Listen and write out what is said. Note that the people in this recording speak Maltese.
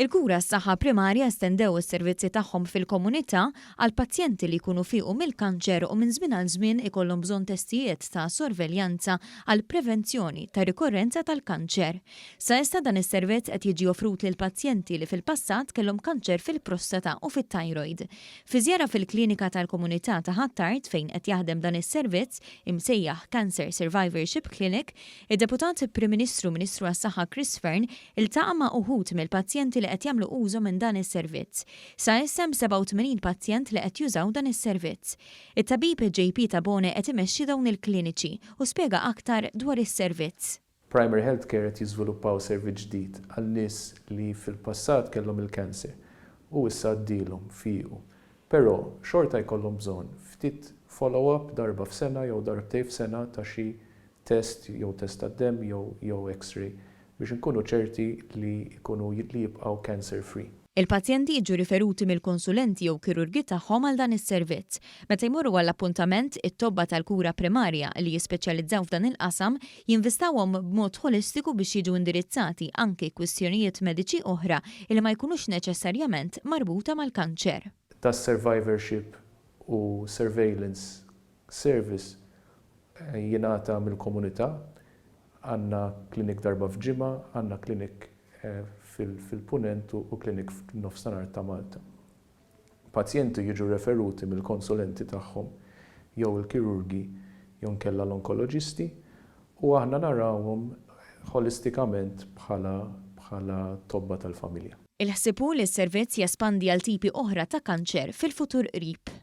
Il-Kura s-Saħħa Primarja estendew is-servizzi tagħhom fil-komunità għal pazjenti li jkunu fiequ mill-kanċer u minn żmien għal żmien ikollhom bżonn testijiet ta' sorveljanza għall-prevenzjoni ta' rikorrenza tal-kanċer. Sa issa dan is-servizz qed jiġi offrut lil pazjenti li fil-passat kellhom kanċer fil-prostata u fit-thyroid. Fi żjara fil-klinika tal-komunità ta' Ħ'Attard fejn qed jaħdem dan is-servizz, imsejjaħ Cancer Survivorship Clinic, id-Deputat Prim Ministru Ministru għas-Saħħa Chris Fearne iltaqa' ma' uħud mill-pazjenti li qed jagħmlu użu minn dan is-servizz. Sa issa hemm 87 pazjent li qed jużaw dan is-servizz. It-tabib JP Tabone qed imexxi dawn il-kliniċi u spjega aktar dwar is-servizz. Primary Health Care qed jiżviluppaw servizz ġdid għal nies li fil-passat kellhom il-cancer u issa għaddielhom, fiequ. Però xorta jkollhom bżonn ftit follow-up darba f'sena jew darbtejn f'sena ta' xi test jew test tad-demm jew jew x-ray biex inkunu ċerti li jkunu li jibqgħu cancer free. Il-pazjenti jiġu riferuti mill-konsulenti jew kirurgi tagħhom għal dan is-servizz. Meta jmorru għall-appuntament, it-tobba tal-kura primarja li jispeċjalizzaw f'dan il-qasam jinvistawhom b'mod ħolistiku biex jiġu indirizzati anki kwistjonijiet mediċi oħra li ma jkunux neċessarjament marbuta mal-kanċer. Tas-survivorship u surveillance service jingħata mill-komunità. Għandna clinic darba f'ġimgħa, għandna clinic fil-Punent u clinic f'nofsinhar ta' Malta. Pazjenti jiġu referuti mill-konsulenti tagħhom jew il-kirurgi jew nkella l-onkoloġisti u aħna narawhom ħolistikament bħala bħala tobba tal-familja. Il-ħsieb hu li s-servizz jespandi għal tipi oħra ta' kanċer fil-futur qrib.